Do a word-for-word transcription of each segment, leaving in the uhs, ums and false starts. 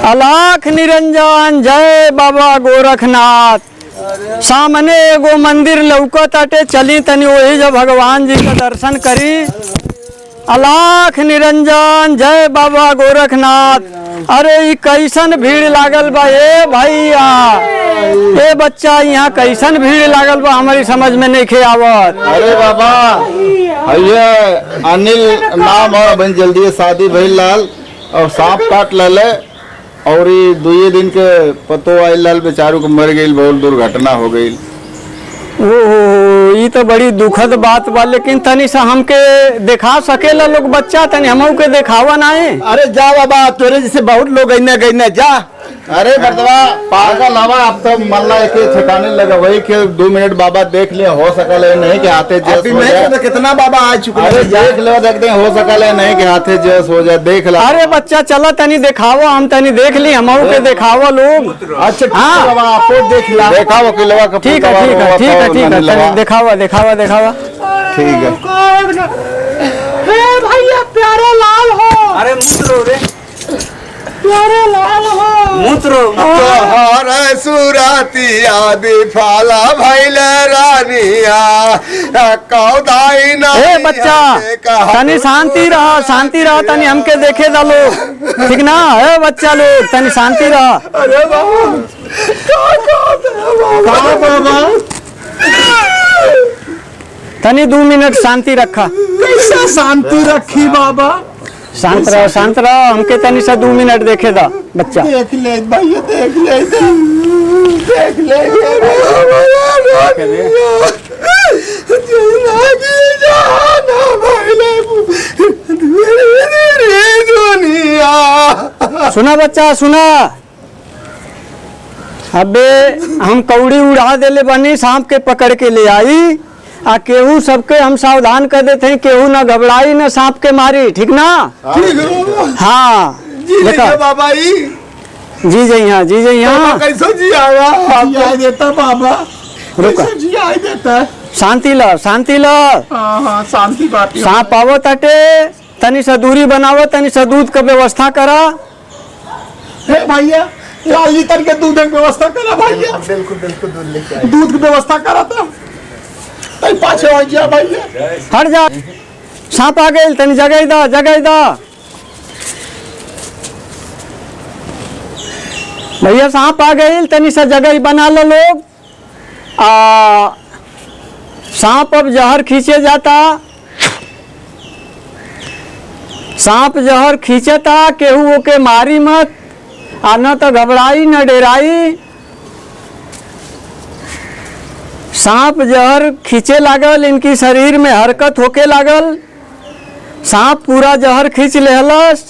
अलख निरंजन, जय बाबा गोरखनाथ। सामने एगो मंदिर लउकत आटे, चली तनी ओही जब भगवान जी का दर्शन करी। अलख निरंजन, जय बाबा गोरखनाथ। अरे, ई कैसन भीड़ लागल बा ए भैया, ए बच्चा, यहाँ कैसन भीड़ लागल बा, हमारी समझ में नइखे आवत। अरे बाबा, भैया अनिल नाम है, बन जल्दी शादी भइल लाल और सांप काट लेले। और ई दुइये दिन के पतो आइल रहल, बेचारू के मर गइल, बहुत दुर्घटना हो गइल। ओहो, ई तो बड़ी दुखद बात बा, लेकिन तनी सा हमके देखा सकेला लोग बच्चा, तनी हमहू के देखावा नाहीं। अरे जा बाबा, तोरे जैसे बहुत लोग अइने गइने, जा। अरे मर्दवा, पागल हवा, अब तो मल्ला एक ठिकाने लगा, वही के दो मिनट बाबा देख ले, हो सकल है नहीं के हाथे जस अभी हो मैं जाए। तो कितना बाबा आ चुका अरे है। देख लो, देख दे, हो सकल है नहीं के हाथे जस हो जाए, देख ला। अरे बच्चा, चला तनी देखावा, हम तनी देख ली, हमहू के देखावा लोग। अच्छा, ठीक है हाँ। बाबा, आपको देख ला। देखावा किलवा के ठीक है, पुतवा ठीक है, रोवत ठीक है, हो, ठीक है, ननी लवा। तनी देखावा, देखावा, देखावा। ठीक है। हे भैया, प्यारे लाल हो। अरे मूत रो रे। प्यारे लाल हो। मूत रो, मूत रो। तोहर सुरतिया बिफाला भइल रानिया, कौदाई ना ए बच्चा, के कहा तनी शांति रहा, शांति रहा, तनी हमके देखे दा लोग, ठीक ना? ए बच्चा लोग, तनी शांति रहा। अरे बाबा, का, का, बाबा? का बाबा? तनी दो मिनट शांति रखा। कैसा शांति रखी बाबा? शांत रहो, शांत रहो, हमके तनी सा दो मिनट देखे दा बच्चा। देख ले भैया, देख ले, देख ले। सुना बच्चा, सुना। अबे हम कौड़ी उड़ा देले बानी, सांप के पकड़ के ले आई। आ केहू सबके हम सावधान कर देते हैं, केहू ना घबराई ना सांप के मारी, ठीक ना? ठीक है बाबा। हाँ। जी देखा। जइहा बाबा ई। जी जइहा, जी जइहा। बाबा कैसे जी आवा? जी आए देता बाबा। रुका। कैसे जी आए देता? शांति ला, शांति ला। हाँ, हाँ, शांति बात है। सांप आवत आटे, तनी सा दूरी बनावा, तनी सा दूध का व्यवस्था करा। हे भैया, लाल लीटर के दूध के व्यवस्था करा भैया। बिल्कुल, बिल्कुल, दूध लेके आए। दूध की व्यवस्था करा तो। तई पाछे हो गया भैया। हट जा, सांप आ गइल, तनी जगह दा, जगह दा। भैया, सांप आ गइल, तनी सा जगह बना लो लोग। आ, सांप अब जहर खींचे जाता। सांप जहर खींचता, केहू ओके मारी मत, आ न त घबराई न डेराई। सांप जहर खींचे लागल, इनकी शरीर में हरकत होके लागल। सांप पूरा जहर खींच लेहलस।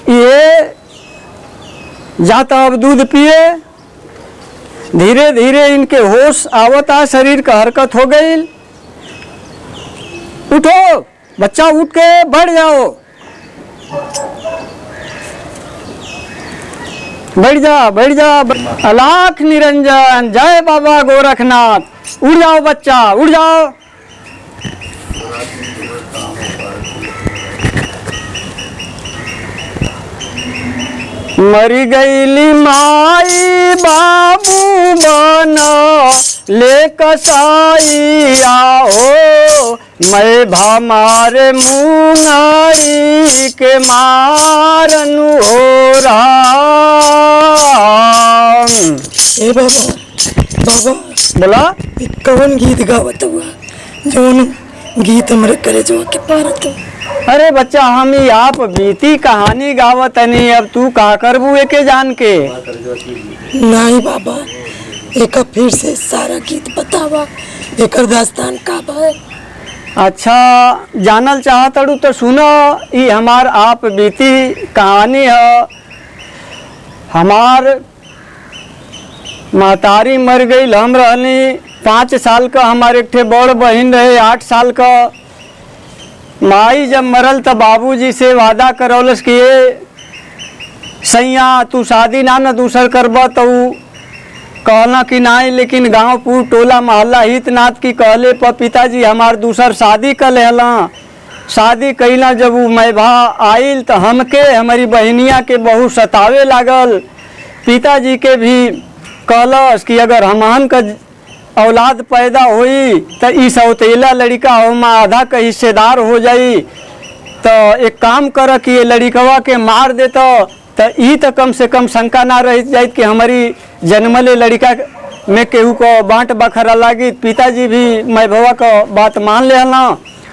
ये जाता अब दूध पिए। धीरे धीरे इनके होश आवता, शरीर का हरकत हो गई। उठो बच्चा, उठ के बैठ जाओ, बैठ जा, बैठ जा। अलख निरंजन, जय बाबा गोरखनाथ। उठ जाओ बच्चा, उठ जाओ। मरि गइली माई बाबू बन ले कसाइया हो, मैं भमार मुंगारी के मारनु हो राम। ए बाबा, बाबा, बोला। ई कवन गीत गावत हुआ, जौन गीत हमरे करेजवा के पारत हो? अरे बच्चा, हम ई आप बीती कहानी गावत हनी, अब तू का करबू एके जान के? नाहीं बाबा, एका फिर से सारा गीत बतावा, एकर दास्तान का बा? अच्छा, जानल चाहत हड़ू तो सुनो, ई हमार आप बीती कहानी ह। हमार महतारी मर गई, हम रहनी पाँच साल का, हमार एक ठे बड़ बहिन रहे आठ साल का। माई जब मरल त बाबूजी से वादा करौलस कि ए सैया, तू शादी ना न दूसर करबा, त ऊ कहला कि नाई, लेकिन गाँव पूर टोला महल्ला हित नात की कहले पर पिताजी हमार दूसर शादी कर लेहला। शादी कइला जब उ मइभा आइल, त हमके, हमरी बहिनिया के बहुत सतावे लागल। पिताजी के भी कहलस कि अगर हमहन क औलाद पैदा होई, त ई सौतेला लड़िका ओमा आधा क हिस्सेदार हो जाई। त एक काम कर कि ये लड़िकवा के मार देत, त ई त कम से कम शंका ना रह जाइत कि हमरी जनमले लड़िका में केहू क बाँट बखरा लागित। पिताजी भी मइभवा क बात मान लेहला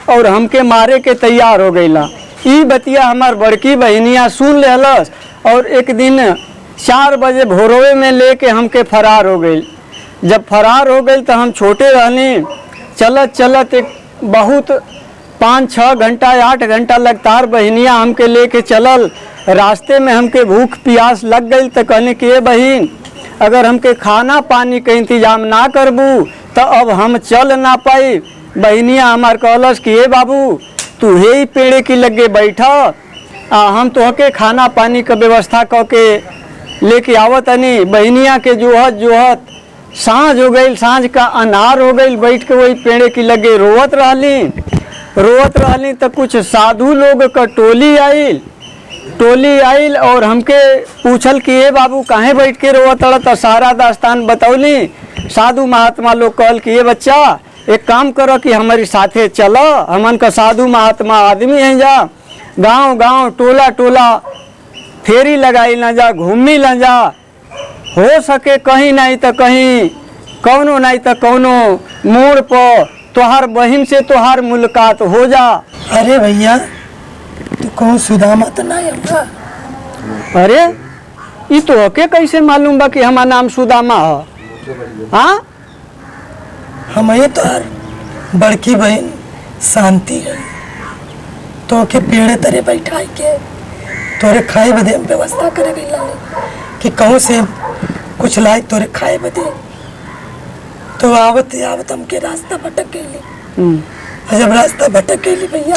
और हमके मारे के तैयार हो गइला। ई बतिया हमार बड़की बहिनिया सुन लेहलस और एक दिन चार बजे भोरवे में लेके हमके फरार हो गइल। जब फरार हो गइल त हम छोटे रहनी, चलत चलत एक बहुत पाँच छः घंटा, आठ घंटा लगातार बहिनिया हमके लेके चलल। रास्ते में हमके भूख पियास लग गइल त कहनी कि ए बहिन, अगर हमके खाना पानी के इंतजाम ना करबू त अब हम चल ना पाई। बहिनिया हमार कहलस कि ए बाबू, तू हे ही पेड़े की लगे बैठा, आ हम तोहके खाना पानी क व्यवस्था क के लेके आवत तनी। बहिनिया के जोहत जोहत साँझ हो गइल, साँझ का अन्हार हो गइल। बैठ के वही पेड़े की लगे रोवत रहली, रोवत रहली त कुछ साधु लोग क टोली आइल। टोली आइल और हमके पूछल कि ए बाबू, काहे बैठ के रोवत हड़? त सारा दास्तान बतौली। साधु महात्मा लोग कहल कि ए बच्चा, एक काम करो कि हमरी साथे चलो, हमन क साधु महात्मा आदमी हैं जा, गाँव गाँव, टोला टोला फेरी लगाई ना जा, घूमी ना जा, हो सके कहीं नाहीं त कहीं, कौनो नाहीं त कौनो मोड़ प तोहार बहिन से तोहार मुलाकात हो जा। अरे भइया, तू कहूँ सुदामा त नाहीं हउवा? अरे, ई तोहके कइसे मालूम बा कि हमार नाम सुदामा ह? हाँ? हमही तोहर बड़की बहिन शांति है, तोहके पेड़े तरे बैठाइ के तोहरे खाए बदे हम व्यवस्था करे गइल रहनी कि कहूँ से कुछ लाइ तोहरे खाए बदे। तो आवत आवत हमके रास्ता भटक गइली। हम्म। और जब रास्ता भटक गइली भइया,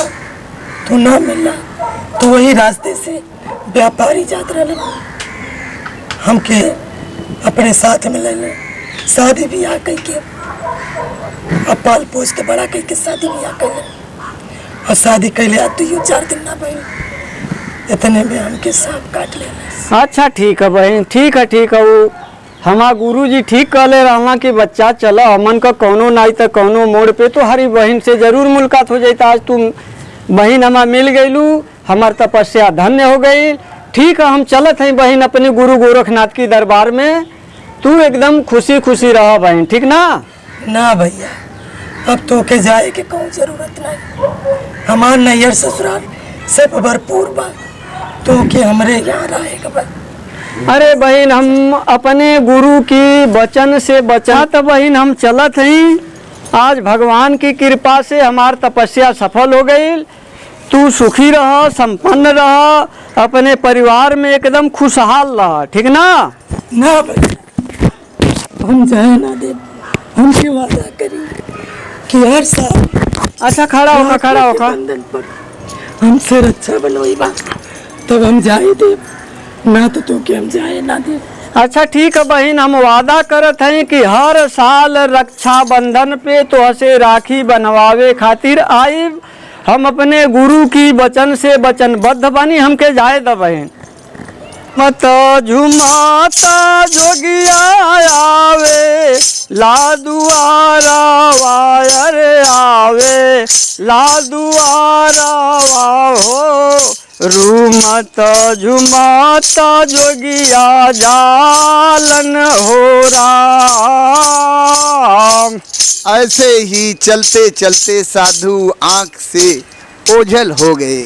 तू ना मिलला, तो वही रास्ते से व्यापारी जात रहलन, हमके अपने साथ में ले ले, शादी बियाह कइके, अब पाल पोस के बड़ा कइके शादी बियाह कइले। और शादी कइले आज दुइयो चार दिन ना भइल, इतने में हमके सांप काट लेले। अच्छा, ठीक है बहिन, ठीक है, ठीक है। उ हमार गुरुजी ठीक कहले रहला कि बच्चा, चला, हमन क कौनो नाई त कौनो मोड़ पे तोहरी बहिन से जरूर मुलाकात हो जाई। त आज तू बहिन हमार मिल गइलू, हमार तपस्या धन्य हो गई। ठीक है, हम चलत हई बहिन अपने गुरु गोरखनाथ की दरबार में। तू एकदम खुशी खुशी रह बहिन, ठीक ना? ना भइया, अब तोके जाए के कौनो जरूरत नहीं। हमार नैहर ससुराल सब भरपूर बा, तोके हमरे यहाँ रहे के बा। अरे बहिन, हम अपने गुरु की वचन से बचा त बहिन हम चलत हई। आज भगवान की कृपा से हमार तपस्या सफल हो गई। तू सुखी रह, संपन्न रह, अपने परिवार में एकदम खुशहाल रह, ठीक ना? ना भइया, हम जाए ना देब। हमके वादा करी कि हर साल अच्छा, खड़ा होखा, राखी खड़ा के होखा। बंधन पर हमसे रक्षा बनोइबा, तब हम जाए देब, ना तो तोके हम जाए ना देब। अच्छा, ठीक है बहिन, हम वादा करत हई कि हर साल रक्षाबंधन पे तोहसे राखी बनवावे खातिर आइब। हम अपने गुरु की वचन से वचनबद्ध बानी, हमके जाए द बहिन। मत झुमाता जोगिया आवे ला दुआरा वायर आवे ला दुआरा वा हो। रूमत झुमाता जोगिया जालन हो राम। ऐसे ही चलते चलते साधु आँख से ओझल हो गए।